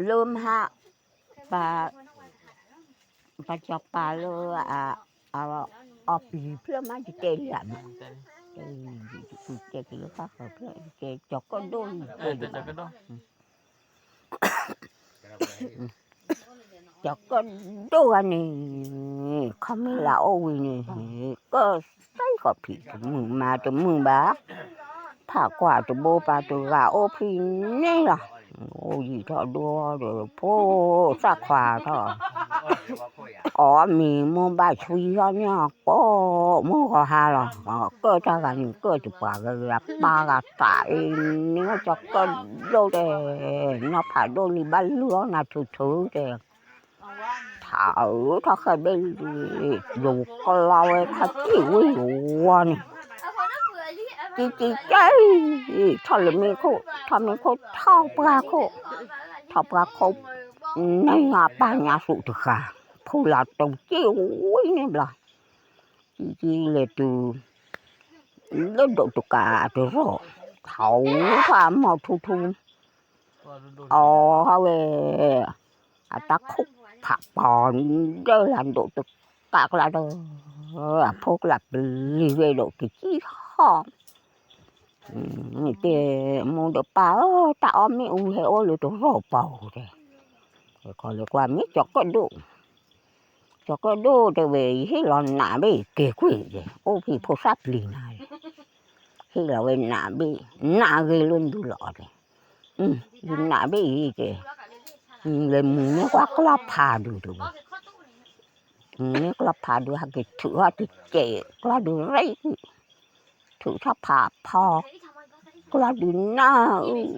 လၢမဟါ ပ ပစီၤပၤလၢ အီၣ်ပံၤဖျၢၣ်မး ယတဲလံဧါမး, တဲက့ၤလၢဃၣ်ဃၢၤဖျၢၣ် ယတဲကၠီၤကၢၣ်ဒိၣ် ယတဲ ကၠီၤကၢၣ်ဒိၣ်ဂၤန့ၣ် ခီမ့ၢ်လၢအိၣ်ဝံၤန့ၣ် ကၢၣ်စ့ၢ်ကီးဖံးတမုာ်မၤတမုာ်ဘၣ်, ဖးကွၢ်တဘိပှၤတဂၤအိၣ်ဖဲန့ၣ်လီၤ, အိၣ်ယံာ်ထီၣ်ဒိၣ်ဒီးဖိသၣ်ခွါထီၣ် အီၣ်မ့ၤမိၢ်ဘၣ်ဆှံထီၣ်န့ၣ် ကိးမုၢ်ဂီၤဟါလီၤ, ကၢၣ်တၢ်ဂၤန့ၣ် ကၢၣ်တပှၤဂၤဂၤပၢ်ဂၤသးအံၤန့ၣ် ကၠီၤကၢၣ်ဒိၣ်တဲ နီၢ်ဖးဒိၣ်လံဘၣ်လုၢ်အီၣ်နၤထုထုတဲ ထးအၢထီၣ်ဃဲဘ့ၣ်လံ, ယိၤကျီဝဲခါစံၣ်ဝံၤယိၤဝီန့ၣ်, ကံကံကဲ, ထီၣ်လၢမ့ၢ်ခိၣ် ထီၣ်မ့ၢ်ခိၣ် ထီၣ်ပှၢ်ခိၣ်, ထီၣ်ပှၢ်ခိၣ်, န့ၢ်အပၢ်ညါသူၣ်တဃာ်, ဖူလၢ်တူာ်စံၣ်ဝံၤန့ၣ်ဘျီ, ကံကံလဲၤတုၤ လၢဒိးတကးတရီၣ်, ထီၣ်ဝဲထီၣ်အမိၢ်ထူထူ အီၣ်ဝဲ အတၢ်ခိၣ်ဖးပီၤဒၢလၢဒိးတကးကျါဒီး အဖိကလၢ်ပျံၤဝဲဒီးကစံၣ်ဟီၣ်, တဲ မိၢ်ဒီးပၢ်ဧၢ, တၢ်အီၣ်မ့ၣ်အူဟဲအိၣ်လၢတရီၣ်ပီၤတဲ, ခီလၢကွၢ်မ့ၢ်ကၠီၤကၢၣ်ဒိၣ်, ကၠီၤကၢၣ်ဒိၣ်တဲဝဲ ယဟ့ၣ်လီၤနးဘ့ၣ်က့ၤကွံာ်တဲ, အိၣ်ဖဲဖိသၣ်ပျံၤနၤ ဟ့ၣ်လီၤဝဲနးဘ့ၣ်, နးဂ့ၤလၢဒုးလီၤအီၤတဲ, ယနးဘ့ၣ်အံၤတဲ, လဲၤမုာ်န့ၢ်ကွၢ်ကျီၢ်ဖးဒုးတဲဝဲ, မုာ်န့ၢ်ကျီၢ်ဖးဒုး ဟဲက့ၤထုးထီၣ်တစဲးကျီၢ်ဒုးရံၣ်ကွံာ်, ထုးထီၣ်ဖးဖီ ကျီၢ်ဒုးနၢ်အုၣ်,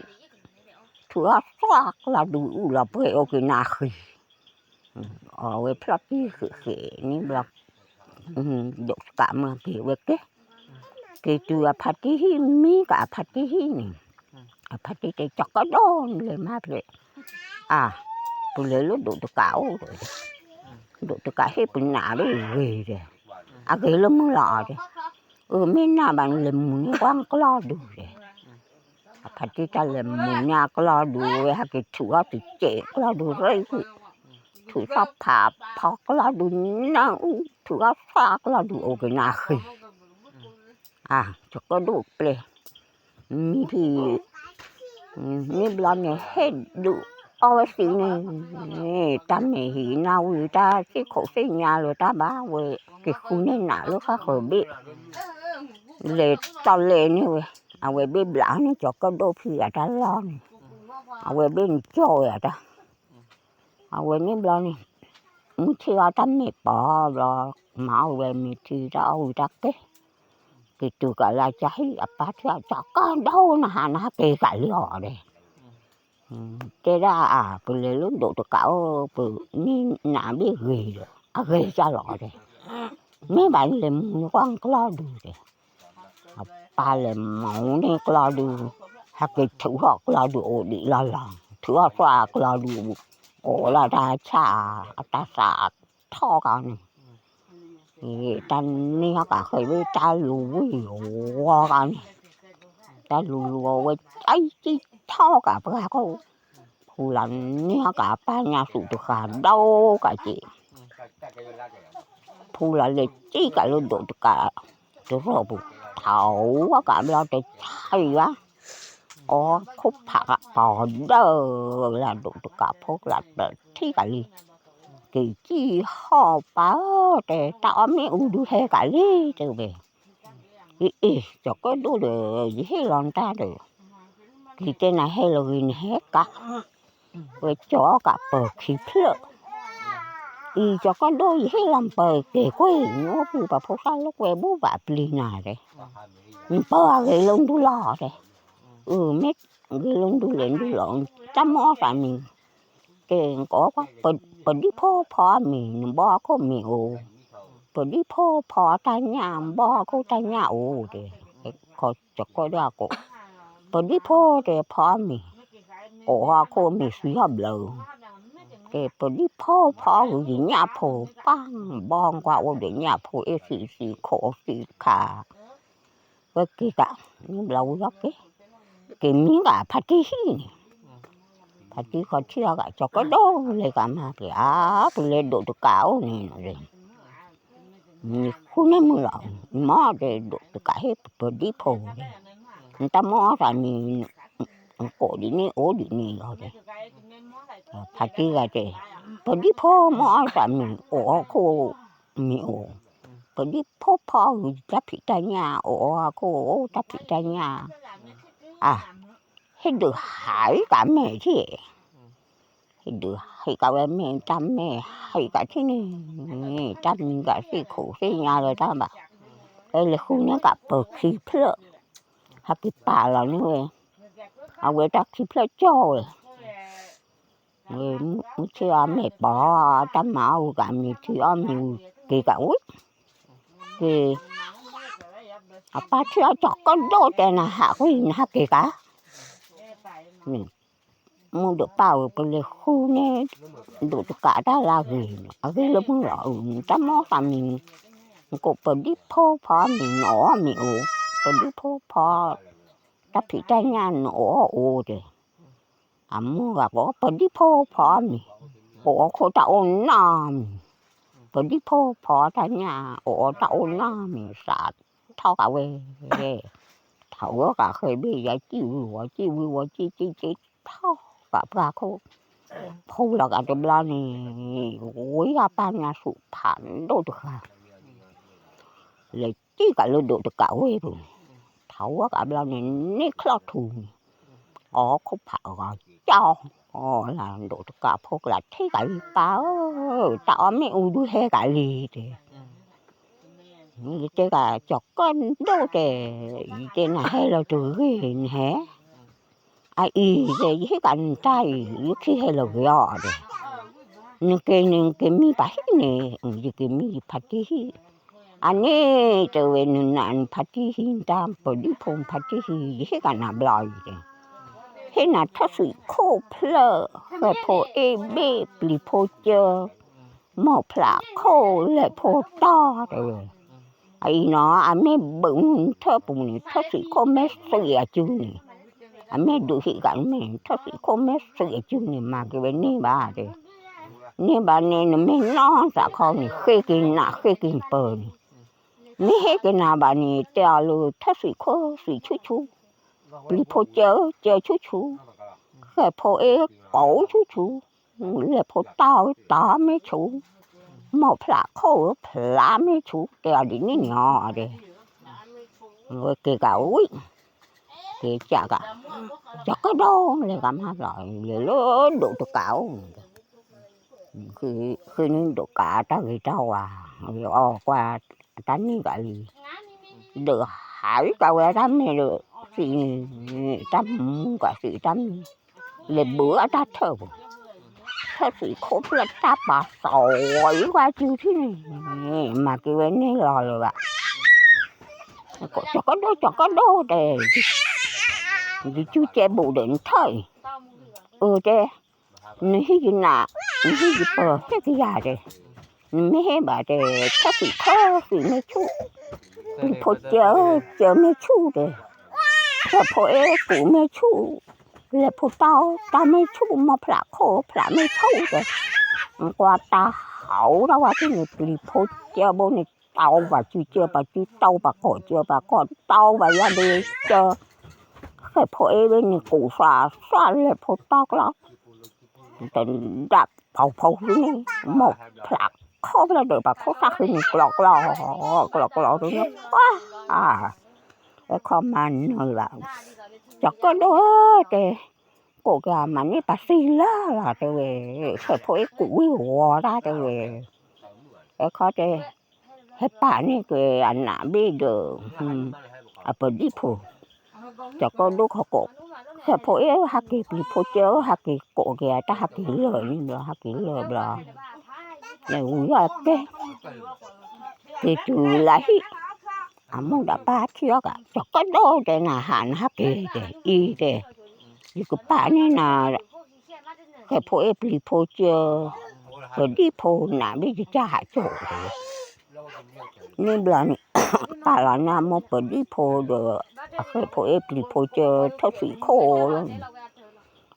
ထုးထီၣ်သွၣ်ကျီၢ်ဒုးအုၣ်လီၤပှဲၤအိၣ်က့ၤနၢ်ဃံၤ အီၣ်ဝဲဖျီၣ်တံၢ်ဃဲးဃဲးန့ၣ်ဘျီ, ဒိးတကးမၢက့ၤဝဲကဲ, က့ၤတုၤအဖါတံၢ်ဟံၣ်မံကးအဖါတံၢ်ဟံၣ်န့ၣ်, အဖါတံၢ်တဲကၠီၤကၢၣ်ဒိၣ်နလဲၤမၤဖျဲး, အါ, ပလဲၤလၢဒိးတကးအိၣ်ဒီး, ဒိးတကးဟ့ၣ်ပနးဘ့ၣ်ဂ့ၤဒီး, အဂ့ၤလၢမုၢ်လီၤအီၤဒီး, အၢ မ့ၢ်နးဘၣ်နလဲၤမုာ်န့ၢ်ကွၢ်ကျီၢ်ဒုးဒီး အဖါတံၢ်တၢ်လဲၤမုာ်န့ၢ်အကျီၢ်ဒုးဝဲ ဟဲက့ၤထုးထီၣ်တစဲးကျီၢ်ဒုးရံၣ်ကွံာ်, ထုးထီၣ်ဖးဖီကျီၢ်ဒုးနၢ်အုၣ်, ထုးထီၣ်သွၣ်ကျီၢ်ဒုးအိၣ်က့ၤနၢ်ဃံၤ, အါ, ကၠီၤကၢၣ်ဒိၣ်ပျဲ, မံဖံ, မ့ၢ်ဘျီန့ၣ် ဟဲဒုးအီၣ်ဝဲသံးန့ၣ်, တၢ်မဲာ်ဟံးနၢ်ဝံၤ တၢ်သ့ၣ်ခိးသ့ၣ်ညါလၢတၢ်ဘၣ်ဝဲ, က့ၤဃုန့ၢ်နးလၢဃၣ်ဃၢၤဘ့ၣ်, လဲၤတီလဲၤန့ၢ်ဝဲ, အဝဲဘ့ၣ်ဘျးန့ၢ်ကၠီၤကၢၣ်ဒိၣ်ဖံအတၢ်လီၢ်န့ၣ်, အဝဲဘ့ၣ်န့ၣ်ကၠီဝဲအတၢ်, အဝဲန့ၣ်ဘျီန့ၣ်, မုၢ်ထံၣ်အီၤတၢ်မဲာ်ပီၤဘျီ, မၤအီၣ်ဝဲမ့ၤထံတၢ်အီၣ်ဝံၤတၢ်ကဲ, က့ၤတုၤကးလၢကၢ်ဟံၣ်အပၢ်ထံၣ်အကၠီၤကၢၣ်ဒိၣ်နဟးနဟးက့ၤကးလံအီၤဒီး တဲဒၣ်အါ ပလဲၤလၢဒိးတကးအိၣ် ပမ့ၢ်နးဘ့ၣ်ဂ့ၤဒီး အဂ့ၤကၢ်လီၤတဲ, မ့ၢ်ဘၣ်လဲၤမုာ်န့ၢ်ကွၢ်ကျီၢ်ဒုးတဲ, အပၢ်လဲၤမုာ်န့ၢ်ကျီၢ်ဒုး, ဟဲက့ၤထုးထီၣ်ကျီၢ်ဒုးအိၣ်ဒံးလီၤလီၤ, ထုးထီၣ်သွၣ်ကျီၢ်ဒုး, အိၣ်လၢတၢ်ဆၣ်, အတၢ်သးထီၣ်ကီးန့ၣ် တၢ်န့ၢ်ဟီၣ်ကးဃဲၤဝဲတၢ်လူၤဝံၤဝီကီးန့ၣ်, တၢ်လူၤလူၤအဝဲ တၢ်စံၣ်ထီၣ်ကးပှၤခိၣ်, ဖူလၢန့ၢ်ဟီၣ်ကးပၢ်ညါသူၣ်တဃာ်ဒီးကးက့ၤ, ဖူလၢလဲၤစံၣ်ကးလၢဒိးတကး, တရီၣ်ပူၤ, ထီၣ်ဝဲကးဘျီတဆံးဘၣ်, အီခိၣ်ဖးကပီၤဒၢလၢဒိးတကးဖိကလးတထံၣ်ကးလံ, က့ၤစံၣ်ဟီၣ်ပၢ်ဧၢ တဲ တၢ်အီၣ်မ့ၣ်အူဒုးဟဲကးလံ တဲဝဲ, အ့ အ့ ကၠီၤကၢၣ်ဒိၣ်ဒီး ယဟ့ၣ်လီၤနတၢ်ဒီး, က့ၤတဲနၤဟဲလီၤဂ့ၤနဟဲကး, ဝဲကၠီၤအီၣ်ကးပၢၤခံဖျၢၣ်, အံၤ ကၠီၤကၢၣ်ဒိၣ် ယဟ့ၣ်လီၤနပၢၤကဲၤကွံာ် နအိၣ်ဖုပှၤဖိသၣ်လၢကွဲဘူးဘၣ်ပျံၤနၤတဲ, နပၢၤအဂ့ၤလၢနဒူလီၤတဲ, အၢ မ့ၢ်ဂ့ၤလၢနဒူလဲၣ်နဒူလီၤ, တၢ်မ့ၢ်အီၣ်သးန့ၣ် ကဲ နကအီၣ်ကွၢ် ပဒံၣ်ဖိဖီအီၣ်မ့ၤ နဘီအခိၣ်မ့ၤအိၣ်, ပဒံၣ်ဖိဖီအီၣ်တၢ်ညၣ် နဘီအခိၣ်တၢ်ညၣ်အိၣ်တဲ, ကၠီၤကၢၣ်ဒိၣ်အကိး, ပဒံၣ်ဖိတဲဖီအီၣ်မ့ၤ, အိၣ်အခိၣ်မ့ၤသံဟီၣ်ဘျၢ, ကဲ ပဒံၣ်ဖိဖီအီၣ်ဂုာ်ယညၣ်ဖိ ပၢ်ဘီနကွၢ်အိၣ်ဒီးညၣ်ဖိအ့ၣ်သံးသံးခိၣ်သံးခါ, ဝဲက့ၤကး, မ့ၢ်ဘျီဝံၤအီၤက့ၤ, က့ၤမံကးဖါတံၢ်ဟံၣ်န့ၣ်, ဖါတံၢ်ခီထံၣ်အီၤကး ကၠီၤကၢၣ်ဒိၣ်လဲၤကးမၤပျဲၤ အါ ပလဲၤဒိးတကးအိၣ်န့ၣ်နီၤ, မ့ၢ်ဃုန့ၢ်မုၢ်လီၤ, မ့ၢ်တဲဒိးတကးဟ့ၣ်ပဒံၣ်ဖိ, နတၢ်မိၣ်အီၣ်သးမံၤ နကိးဒ်န့ၣ်အိၣ်ဒ်န့ၣ်လီၤ, ဖါတံၢ်ဂၤတဲ, ပဒံၣ်ဖိမိၣ်အီၣ်သးမံၤ အိၣ်အီၣ်ခိၣ်မ့ၢ်အိၣ်, ပဒံၣ်ဖိဖီဂုာ်တၢ်ဖံးတၢ်ညၣ် အိၣ်အီၣ်ခိၣ်အိၣ်တၢ်ဖံးတၢ်ညၣ်, အါ, ဟ့ၣ်ဒုးဟးကးမဲာ်ထံၣ်, ဟ့ၣ်ဒုးဟးကးဝဲမဲာ်တၢ်မဲာ်ဟးကးထံၣ်န့ၣ်, တၢ်မံၤကးသ့ၣ်ခိၣ်သ့ၣ်ညါလၢတၢ်ဘၣ်, ဝဲလဲၤဃုန့ၢ်ကးပၢၤခံဖျၢၣ်, ဟဲက့ၤပာ်လီၤန့ၢ်ဝဲ, အဝဲတၢ်ခံဖျၢၣ်ကၠီဝဲ မုၢ်ဆ့ၣ်အီၤမဲာ်ပီၤ, တၢ်မၤအီၣ်ဝံၤကးမ့ၤထံအီၣ်မ့ၤဝံၤက့ၤကးဝံၤ, က့ၤ, အပၢ်ထံၣ်အီၤ ကၠီၤကၢၣ်ဒိၣ်တဲနၤဟးဃုနဟးက့ၤကး, မုၢ်ဒိးပၢ်ဝဲပလဲၤဃုန့ၢ်, ဒိးတကးတၢ်လၢအဂ့ၤ, အဂ့ၢ်လၢမုၢ်လီၤ, တၢ်မိၣ်သးမံၤ, နကိးပဒံၣ်ဖိဖီမံၤ နအိၣ်အီၣ်မ့ၤအိၣ်, ပဒံၣ်ဖိဖီ, တၢ်ဖံးတၢ်ညၣ်နအိၣ်အီၣ်အိၣ်တဲ အမိၢ်ဂၤကိး ပဒံၣ်ဖိဖီမံၤ, အိၣ်အီၣ်ခိၣ်တၢ်အိၣ်နီတမံၤ, ပဒံၣ်ဖိဖီတၢ်ညၣ် အိၣ်အီၣ်တၢ်အိၣ်နီတမံၤ စးထီၣ်ကးဝဲ, ထးဝဲကးဃဲၤဘ့ၣ်ယၤ စံၣ်ဝံၤဝီၤ စံၣ်ဝံၤဝီၤ စံၣ်စံၣ်စံၣ်ထီၣ်ကးပှၢ်ခိၣ်, ဖီလီၤကးတဘျီန့ၣ်, ဝံၤအပၢ်ညါဆူးဖးဒိၣ်တဃၣ် လဲၤစံၣ်ကးလၢဒိးတကးဝဲပူၤန့ၣ်, ထးဝဲကးဘျီန့ၣ် န့ၢ်ချီၣ်ထူန့ၣ်, အီၣ်ခိၣ်ဖးဂီၤကၠီ, အီၣ်လၢဒိးတကးဖိကျါ ထံၣ်ကးလံပၢ်ဧၢ, တၢ်အီၣ်မ့ၣ်အူဒုးဟဲကးလံတဲ, ယတဲကးကၠီၤကၢၣ်ဒိၣ်တဲ, ယတဲနၤဟဲလီၤတဂ့ၤနဟဲ အအံၤတဲ ယဟ့ၣ်ကးနတၢ်အံၤ ယခံဟဲလီၤဂ့ၤအီၤဒီး, နက့ၤနက့ၤမံပှၤဟံၣ်န့ၣ် ယက့ၤမံယဖါတံၢ်ဟံၣ်, အန့ၣ်တဲဝဲ နနာ်နဖါတံၢ်ဟံၣ် နတၢ်ပဒံၣ်ဖိနဖါတံၢ်ဟံၣ် ယဟ့ၣ်ကးနၤဘျီအံၤတဲ, ဟ့ၣ်နၤထၢၣ်သွံၣ်ခိၣ်ဖျၢၣ် ဃဲၢ်ဖိအ့ၣ်ဘ့ၣ် ပျံၤဖိစၢ မီၢ်ဖျးခိၣ် လဲၢ်ဖိတီတဲဝဲ အံၤနီၤ အမ့ၢ်ဘုးမုၢ်နထၢၣ်ပူၤန့ၣ် ထၢၣ်သွံၣ်ခိၣ်မ့ၢ်သွံၣ်အစုန့ၣ်, အမ့ၢ်ဒုးဟံးဂၤမ့ၢ် ထၢၣ်သွံၣ်ခိၣ်မ့ၢ်သွံၣ်အစုန့ၣ် မၤက့ၤဝဲန့ၢ်ဘၣ်တဲ, န့ၢ်ဘၣ်န့ၣ် နမ့ၢ်နီၢ်သးခီန့ၣ် ဃ့က့ၤနးဃ့က့ၤပၢၤန့ၣ်, မ့ၢ်ဟ့ၣ်က့ၤနၤဘၣ်န့ၣ် တဲအီၤလၢထၢၣ်သွံၣ်ခိၣ်သွံၣ်ဆူၣ်ဆူၣ်, ပျံၤဖိစၢစၢဆူၣ်ဆူၣ်, ဃဲၢ်ဖိအ့ၣ်ကိးဆူၣ်ဆူၣ် လဲၢ်ဖိတီဧၢ တီမ့ၢ်ဆူၣ်, မီၢ်ဖျးခိၣ်ဧၢ ဖျးမ့ၢ်ဆူၣ် တဲအီၤဒ်န့ၣ်န့ၣ်အီၤဒီး, ဝဲက့ၤကးဝံၤ, က့ၤကးကး, ကၠီၤကၢၣ်ဒိၣ်လဲၤကးမၤလီၤ လဲၤလၢဒိးတကးအိၣ်န့ၣ်ဒီး, ဃ့န့ၢ်ဒိးကးတၢ်ဂ့ၤတၢ်ဝါ, အီၣ်ကွၢ်တၢ်န့ၢ်ကးလံ ဒီးဟးကးဝဲတၢ်မဲာ်ဒီး သံးန့ၣ်, တၢ်မူကးသံးတၢ်မံၤ, လဲၤဘုးအတၢ်ထၢၣ်ပူၤ, ထၢၣ်သွံၣ်ခိၣ်ဖျၢၣ်တၢ်ပာ်သီဝံၤကွၢ်စုထံၣ်န့ၣ်, မၤက့ၤဝဲန့ၢ်လီၤလၢၤဘၣ်, ကၠီၤကၢၣ်ဒိၣ် ကၠီၤကၢၣ်ဒိၣ်တဲ, ယစုကဲဘူးဒီးနထၢၣ်အံၤ, အၢတဲ နဟံၣ်ယနး, နဟံၣ်ယပၢၤ ဟ့ၣ်ကယၤတဲ, နမ့ၢ်ဟ့ၣ်ဘၣ်တဲ, ထၢၣ်သွံၣ်ခိၣ်သွံၣ်မ့ၢ်ဆူၣ်, ပျံၤဖိစၢစၢမ့ၢ်ဆူၣ်တဲ, ဃဲၢ်ဖိအ့ၣ်ကူးမ့ၢ်ဆူၣ်, လဲၢ်ဖိတီတၢ်မ့ၢ်ဆူၣ်, မီၢ်ဖျးခိၣ်ဖျးမ့ၢ်ဆူၣ်တဲ, ကွၢ်တၢ်ဟးအိၣ်တၢ်ဝဲထံၣ်န့ၣ် ပျံၤဖိစၢဘိန့ၣ် တီဘၣ်စုစၢပာ်စု တီဘၣ်ကိးစၢပာ်ကိး တီဘၣ်ယါဒ့စၢ ဃဲၢ်ဖိအ့ၣ်ဝဲန့ၣ် ကူးသးသးလဲၢ်ဖိတီကျီ, တဒၣ်ဖီဖီန့ၣ် မီၢ်ဖျးခိၣ်ဖျၢၣ်ဒီးပာ်ခိၣ်သၣ်ဃုန့ၣ် ကျီကျီ, ကျီကျီန့ၣ်, ပှၤ, အခီမၤနၢၤဘၣ်, ကၠီၤကၢၣ်ဒိၣ်တဲ, ကိးက့ၤအမၤန့ၢ်ပှၤသံလၢ်လီၤတဲဝဲ, ဃဲၢ်ဖိအ့ၣ်ကူးဝံၤဝီၤတၢ်တဲဝဲ, အခီတဲ ဟဲပာ်န့ၢ်က့ၤအနးဘ့ၣ်ဒီး အပဒံၣ်ဖိ, ကၠီၤကၢၣ်ဒိၣ်ခီကိး, ဃဲၢ်ဖိအ့ၣ်ဟဲက့ၤ ပျံၤဖိစၢဟဲက့ၤ ကိးက့ၤအတၢ်ဟဲက့ၤလၢာ်န့ၣ်ဘျီ ဟဲက့ၤလၢာ်ဘျီ, လဲၤဝံၤအီၤတဲ, က့ၤတုၤလၢဟံၣ်, အမိၢ်ဒီးပၢ်ထံၣ်အီၤကး ကၠီၤကၢၣ်ဒိၣ်တဲနၤဟးနဟဲက့ၤတဲ အံၤတဲ, ယကပာ်န့ၢ်နၤ ဃဲၢ်ဖိအ့ၣ် ပျံၤဖိစၢ, ပဒံၣ်ဖိနးဘ့ၣ် ယကစၢ်ဟးကၠီၣ်တဲဝဲ, န့ၣ်ဘျီန့ၣ် ပာ်လီၤန့ၢ်အမိၢ်ပဒံၣ်ဖိဒီး အဃဲၢ်ဖိအ့ၣ်ပျံၤဖိကၢထၢၣ်သွံးခိၣ်လီၤန့ၣ်,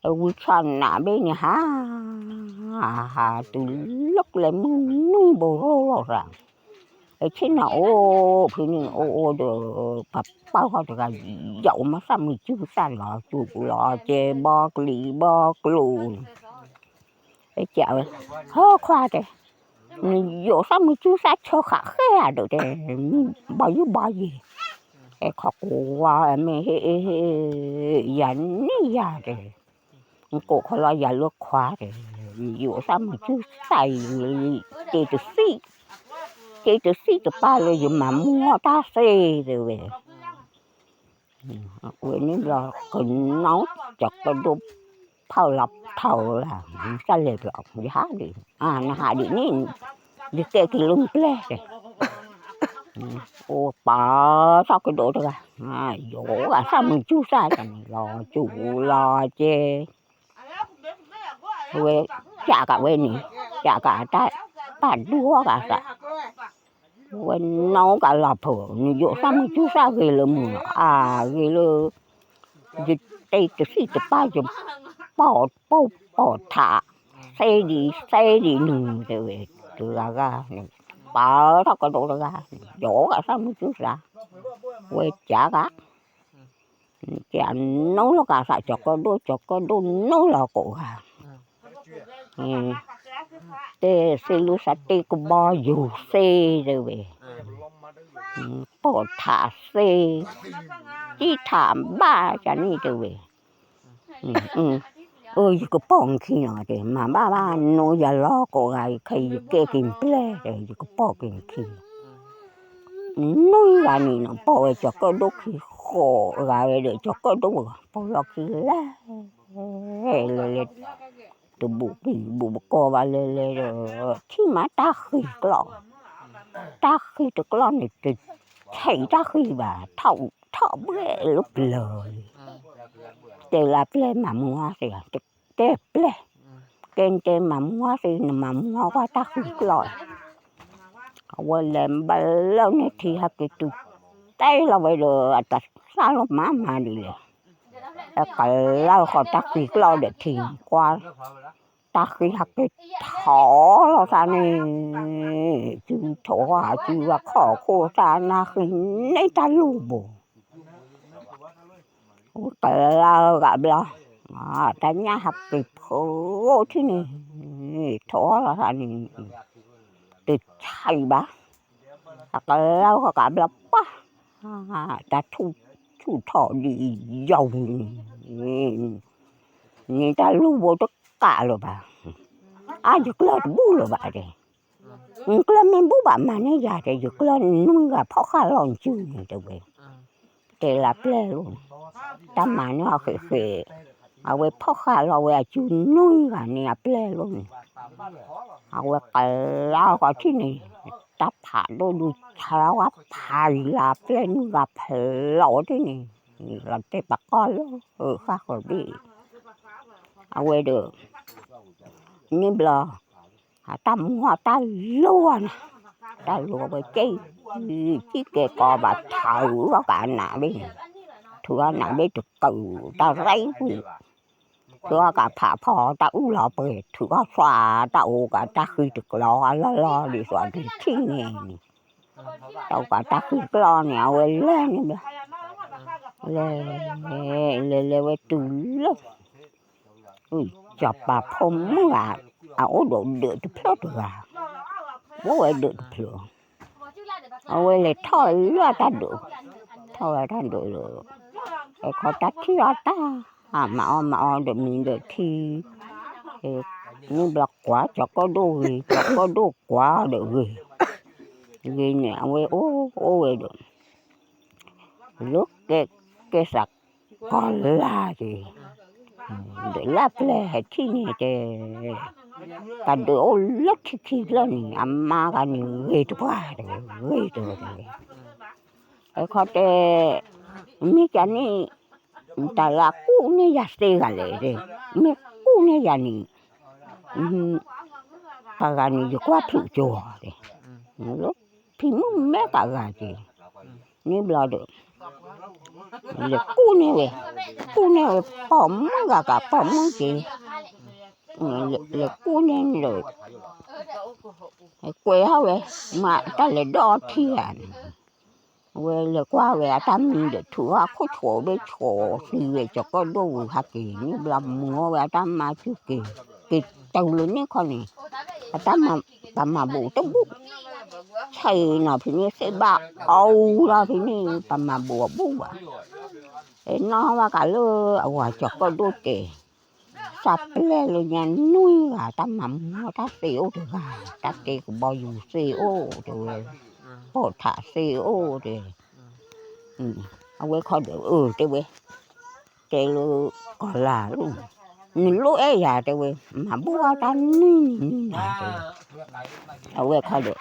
အဝံဆီၣ်နးဘ့ၣ်န့ၣ်ဟး ဟးတုၤလၢကျဲမုၢ်နွံဘိရိၣ်လီၤသး, အဆ့ၣ်နီၤအိၣ်ဖဲန့ၣ်အိၣ်အိၣ်ဒီး ပှၤပာ်ဃီတဂၤ ယအိၣ်မ့ၢ်သၣ်မုာ်စုသၣ်လီၤ စူၤလီၤကဲဘီကလံၤဘီကျိၤန့ၣ်, အကးဝဲ, ဟၢခွါတဲ, နယိးသၣ်မုာ်စုသၣ်ဆၢဃာ်ဃဲဧါဒီးတဲ, မ့ၢ်ဘီယုၢ်ဘီယံၤ, အဲခီကိးဝါမ့ၢ်ဟ့ၣ်အ့ၣ်ဟ့ၣ်, ယၤန့ၢ်ယၤတဲ, နကိးခီလီၤယၤလၢခွါတဲ, ယိးသၣ်မုာ်စုသၣ်အံၤ, တ့တသံၣ်, တ့တသံၣ်တပၢ်လၢယမၤမူအီၣ်တၢ်သ့တဲဝဲ ဝဲန့ၣ်ဘျီ ကနီၣ် ကၠီၤကၢၣ်ဒိၣ်ဖီၣ်လီၤထီလၢ တၢ်လဲၤဘျီ ယဟးဒံး, နဟးဒံးန့ၣ်, ယကဲက့ၤလၢနပျဲၢ်တဲ, အိၣ်ပာ်ထီၣ်ကဒိၣ်တဂၤ, ယိးဂၤသၣ်မုာ်စုသၣ်တန့ၣ်လီၤ စူၤလီၤကဲ ဝဲ, ကးကးဝဲန့ၣ်, ကးကးတၢ်, ပာ်ဒူၣ်အီၣ်ကးသး, ဝဲနီၣ်ကးလီၤဖုး နယိးသၣ်မုာ်စုသၣ်ဂ့ၤလၢမုာ်လီၤ အဂ့ၤလၢ, ယတ့တသံၣ်တပၢ်ယ, ပီၢ်ပိၢ်ပီၢ်ထး, သ့ဒံးသ့ဒံးနုၤတဲဝဲ, တဂၤဂၤန့ၣ်, ပာ်ထီၣ်ကဒိၣ်တဂၤ, ယိးဂၤသၣ်မုာ်စုသၣ်, ဝဲကးကး ကးနီၣ်လီၤကးသး ကၠီၤကၢၣ်ဒိၣ် ကၠီၤကၢၣ်ဒိၣ်နီၣ်လီၤကိးဂၤ, တဲသ့လၢသးတ့ကဘီယူၤသ့တဲဝဲ, ပိာ်ထးသ့, တံၢ်ထးဘၣ်ကန့ၣ်တဲဝဲ, အၢ ယကပိာ်နခံနီၤတဲ မၤဘၣ်ဘၣ် နီၣ်ယၤလီၤကိးဂၤ ယခဲအံၤယကဲက့ၤနပျဲၢ်တဲ ယကပိာ်က့ၤနခံ နွံဂၤန့ၣ်နီၤ ပိာ်ဝဲကၠီၤကၢၣ်ဒိၣ်ခံဃိးဂၤဝဲဒီး ကၠီၤကၢၣ်ဒိၣ်ပိာ်လီၤခံလဲၣ်, လဲၤလဲၤ, တဘူးပံၤဘူးပကီၢ်ဘၣ်လဲၤလဲၤဒီး ထံၣ်မးတၢ်ဃံကျီၢ်, တၢ်ဃံတကျီၢ်န့ၣ် တဆံးတၢ်ဃံဘၣ်, ထီၣ်ဘှဲၣ်လၢပျၢၤလံ, တဲလၢပျဲၢ်မၤမူအီၣ်သ့, တဲပျဲၢ်, ကဲတဲမၤမူအီၣ်သ့ နမၤမူအီၣ်ကွၢ်တၢ်ဃံကျီၢ်, အဝဲလဲၤဘၣ်လၢန့ၣ်ထံဟဲက့ၤတုၤ, တဲလီၤဝဲဒီး အတၢ်သၣ်လီၤမၤမၤဒ်လဲၣ်, ဟဲကလၢဃီတၢ်ဃံကျီၢ်ဒီးထံကွၢ်, တၢ်ဃံဟဲက့ၤထီၣ်လီၤသးန့ၣ်, စုထီၣ်ဟးစုအခီၣ်ခိၣ်သးနၢ်ဃံန့ၢ်တၢ်လူၢ်ဘိ ကလၢဂၤဘျီ, တၢ်ညၣ်ဟးက့ၤဖှိၣ်ထံၣ်န့ၣ်, ထီၣ်လီၤသးန့ၣ်, တဆံးဘၣ်, ကလၢဂၤဘျီပှၢ်, တၢ်ထူၣ်ထီၣ်ဒ်ယီၤန့ၣ်, န့ၣ်တၢ်လူၢ်ဘိတကးလၢၤဘၣ်, အါယကျၢၢ်တဘူၣ်လၢၤဘၣ်တဲ နကျၢၢ်မ့ၢ်ဘူၣ်ဘၣ်မၤန့ၢ်ယၤတဲ ယကျၢၢ်နွံဂၤဖီၣ်ဃာ်လီၤနစုန့ၣ်တဲဝဲ, တဲလၢပျဲၢ်လိၤန့ၣ်, တၢ်မၤန့ၢ်အီၤဃဲးဃဲး, အဝဲဖီၣ်ဃာ်လီၤဝဲအစုနွံဂၤန့ၣ်အပျဲၢ်လိၤန့ၣ်, အဝဲကလၢဃီထံၣ်န့ၣ်, တၢ်ဖးဒိၣ်ဒုးဆါဝဲဖးယံၤလၢအပျဲၢ်နွံဂၤဖျိးထံၣ်န့ၣ်, လီၤတဲာ်ပှၤကီၢ်လၢဃၣ်ဃၢၤဘ့ၣ်, အဝဲဒီး န့ၣ်ဘျီ တၢ်မူအီၣ်တၢ်လိၤအီၤန့ၣ်, တၢ်လိၤဝဲက့ၢ်, စံၣ်ကဲၤကီးဘၣ်ထးအုးအီၣ်ကးနးဘ့ၣ်, ထုးအီၣ်နးဘ့ၣ်တကုး, တၢ်ရံၣ်ကွံာ်, ထုးအီၣ်ကးဖးဖီတၢ်အုၣ်လီၤပှဲၤ, ထုးအီၣ်သွးတၢ်အိၣ်ကးတၢ်ဃံတကျီအလီၢ်လီၢ်ဒ်သိးအဒုးထံၣ်န့ၣ်န့ၣ်, တၢ်အိၣ်ကးတၢ်ဃံကျီန့ၣ် အဝဲလဲၤန့ၣ်ဘျီ, လဲၤ, လဲၤလဲၤဝဲတုၤလၢ စီၤပၤဖိမုၣ်ဂၤ အအိၣ်ဒီးဒၢးတဖျၢၣ်တဂၤ, အိၣ်ဝဲဒၢးတဖျၢၣ်, အဝဲလဲၤထီၣ်လၢတၢ်ဒၢး, ထီၣ်ဝဲတၢ်ဒၢးလၢ, အခီတၢ်ထံၣ်အီၣ်တၢ်, မၤအီၣ်မၤအီၣ်ဒီးမံဒီးထံ, န့ၣ်ဘျီကွၢ် စီၤကၢၣ်ဒိၣ်ဂ့ၤ, စီၤကၢၣ်ဒိၣ်ကွၢ်ဒီးဂ့ၤ, ဂ့ၤန့ၣ် အဝဲအိၣ်အိၣ်ဝဲဒီး လၢကဲကဲစးကီၢ်လၢ်က့ၤ, ဒီးလၢပျဲၢ်ဟဲထံၣ်န့ၣ်တဲ, တၢ်ဒုးအိၣ်လၢခံခံဖျၢၣ်န့ၣ် အမါဂၤန့ၣ်ဂ့ၤတပှၢ်တဂ့ၤ, ဂ့ၤတဂ့ၤ, အခီတဲ, မ့ၢ်ကန့ၣ်, တၢ်လၢအကူၣ်န့ၢ်ယၤသ့ဂၤလဲၣ်, မ့ၢ်ကူၣ်န့ၢ်ယၤန့ၣ်, တဂၤန့ၣ် ယကွၢ်ဖုးကၠိတဲ, လၢဖံမုၣ်မဲတဂၤက့ၤ န့ၣ်ဘျီဒီး လဲၤကူၣ်န့ၢ်ဝဲ, ကူၣ်န့ၢ်ဝဲပိာ်မုၣ်ဂၤကး ပိာ်မုၣ်က့ၤ, လဲၤကူၣ်န့ၢ်ဒီး ကွဲးထီၣ်ဝဲ, မ့ၢ်တၢ်လဲၤဒီးထံဂၤန့ၣ်, အဝဲလဲၤကွၢ်ဝဲအတၢ်မံဒီး ထုးထီၣ်အခိၣ်ဆိးဘ့ၣ်ဆိးသံဝဲ ကၠီၤကၢၣ်ဒိၣ်ဝံၤဟးက့ၤန့ၣ်ဘျီ မူဝဲအတၢ်မါစုက့ၤ, က့ၤတုၤလၢန့ၣ်ခီန့ၣ်, အတၢ်မၤဘိးတဘူၣ်, ဆဲးနီၤဖဲန့ၣ် သ့ၣ်ဘၣ်အီလီၤဖဲန့ၣ် ပမၤဘိးအဘူၣ်ဘၣ်, နီၢ်ဘၣ်ကးလၢအဝၤကၠီၤကၢၣ်ဒိၣ်တဲ သးပျဲၢ်လၢညါနွံဂၤ တၢ်မၤမူတၢ်သ့အိၣ်တဂၤ, တၢ်တဲကဘီယူၤသ့အိၣ်တဲဝဲ, ပိာ်ထးသ့အိၣ်တဲ, အဝဲခီဒီး အၢ တဲဝဲ, တဲလၢကီၤလၤလီၤ, နလိၣ်အဲၣ်ယၤတဲဝဲ, မၤဘူၣ်အီၣ်တၢ်နွံနံၤနွံနၤတဲဝဲ, အဝဲခီဒီး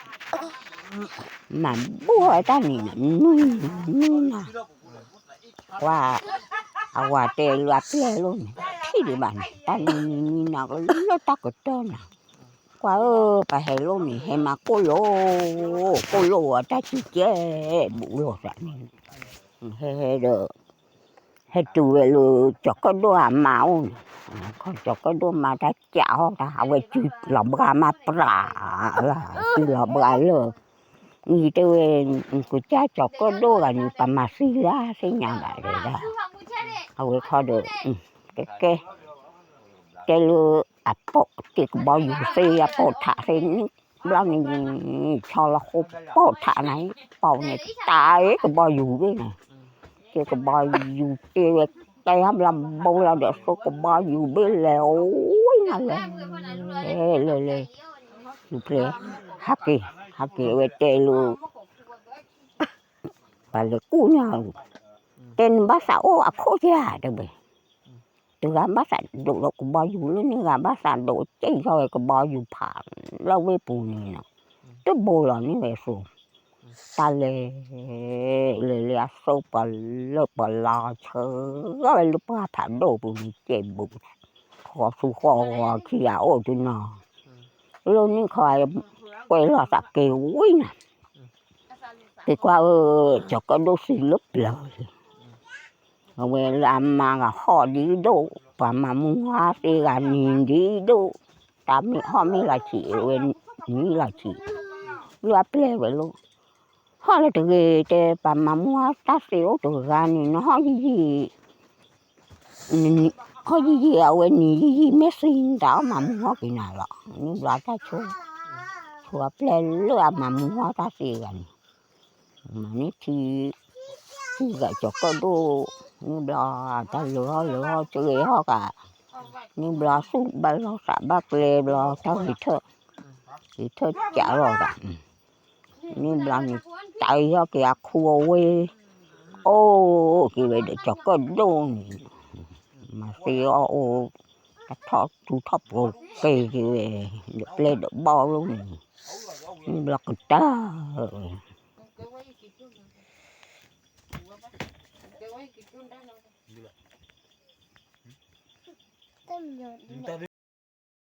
မၤဘူၣ်အီၣ်တၢ်န့ၣ် နွံနံၤနွံနၤ, ကွၢ်, အဝၤတဲလၢအပျဲၢ်လီၤန့ၣ် ထံၣ်ဒံးဘၣ်န့ၣ် တၢ်နွံနံၤနွံနၤကလၢတၢ်ကတၢၢ်နၤ, ကွၢ်ဧၢ ပဟဲလီၤန့ၣ် ဟဲမၤကိၣ်လိာ်, ကိၣ်လိာ်အတၢ်စံၣ်ကဲဘူးလိာ်သးန့ၣ်, ဟဲဟဲဒီး ဟဲတုၤဝဲလၢကၠီၤကၢၣ်ဒိၣ်အမါအိၣ်န့ၣ်, ကၠီၤကၢၣ်ဒိၣ်မါတၢ်ကးဟီၣ်တၢ် အဝဲစုလီၤဘှါမးပြးလၢ, စုလီၤဘှါလၢ, ယတဲဝဲ, ကစၢ်ကၠီၤကၢၣ်ဒိၣ်ဂၤန့ၣ် ပမၤသံလၢသ့ၣ်ညါဘၣ်တဲဒၣ်, အဝဲခီဒီး, ကဲကဲ, တဲလၢအပိာ်တ့ၢ်ကဘီယူၤသ့ အပိာ်ထးသ့န့ၣ်, ဘျီန့ၣ်, ဆီလီၤဃိပိာ်ထးန့ၣ်, ပိာ်န့ၣ်တၢ်အ့ၣ်ကဘီယူၤဘ့ၣ်န့ၣ်, က့ၤကဘီယူၤတ့ၢ်ဝဲ, တဲဘျီဘိလီၤဒီး စိကဘီယူၤဘ့ၣ်လဲၤအိၣ်ဝဲနၤလဲၤ, လဲၤလဲၤ, ယူၤဖျဲ, ဟးက့ၤ, ဟးက့ၤဝဲတဲလၢ ပှၤလဲၤကူၣ်န့ၢ်အီၤ, တဲနဘၣ်သးအိၣ်အခိၣ်ဧါတဲဝဲ, တဂၤဘၣ်သးဒိးဒီးကဘီယူၤလၢန့ၣ် ဂၤဘၣ်သးဒိးကဲထီၣ်ဝဲကဘီယူၤဖး, လၢဝ့ၢ်ပူၤန့ၣ်နီၤ, တဘိလီၤန့ၢ်ဝဲသိး, တၢ်လဲၤ, လဲၤလၢအသိးပှၤလၢပှၤလီၤဆၢ, ဂၤဝဲလၢပှၢ်ဖးဒိၣ်ပူၤန့ၣ် ကဲဘူး, ဃီသူဃီဂီၤခံဂၤအိၣ်တနီၤ, လၢန့ၣ်ခီ, ကွဲးလီၤသးက့ၤဝံၤနၤ က့ၤကွၢ်ဧၢ, ကၠီၤကၢၣ်ဒိၣ်သံလၢပျၢၤလံ, အဝဲလၢအမါဂၤဟီၣ်ဒ်ဒိၣ်, ပှၤမၤမူဟါသ့ဂၤနံၤဒ်ဒိၣ်, တၢ်မ့ၢ်ဟီၣ်မ့ၢ်လီၤဆံးဝဲ, နံၤလီၤဆံး, လၢအပျဲၢ်ဝဲလီၤ, ဟီၣ်လၢတဂ့ၤတဲ ပှၤမၤမူဟါတၢ်သ့အိၣ်တဂၤန့ၣ် နဟီၣ်ယံၢ်ယံၢ် ဟီၣ်ယံၢ်ယံၢ်အဝဲနံၤယံၢ်ယံၢ်မ့ၢ်သံနတၢ်အီၣ်မၤမူဟီၣ်က့ၤနၤလီၤ, န့ၣ်ဘျီတၢ်ဆိ, ဆိအပျဲၢ်လၢအမၤမူဟီၣ်တၢ်သ့ဂၤန့ၣ်, မၤန့ၢ်ထံ, ထံဂၤကၠီၤကၢၣ်ဒိၣ်, န့ၣ်ဘျီတၢ်လၢဟီၣ်လၢဟီၣ်ကဂ့ၤဟီၣ်ကး, န့ၣ်ဘျီသူၣ်ဘၣ်လီၤသးဘၣ်ကျဲဘျီ တၢ်ဂ့ၤထၢၣ်, ဂ့ၤထၢၣ်ကးလီၤသး န့ၣ်ဘျီန့ၣ် တၢ်အံၤဟီၣ်က့ၤအခိအဝ့ၢ်, အိၣ်က့ၤဝဲဒီးကၠီၤကၢၣ်ဒိၣ်န့ၣ်, မၤသ့အီၣ်အိၣ်, တၢ်ထီၣ်ထူထီၣ်ပှိၤက့ၤက့ၤဝဲ, ဒီးပျဲၢ်ဒီးဘီၣ်လိၣ်န့ၣ်, န့ၣ်ဘျီကတၢၢ်ဝဲ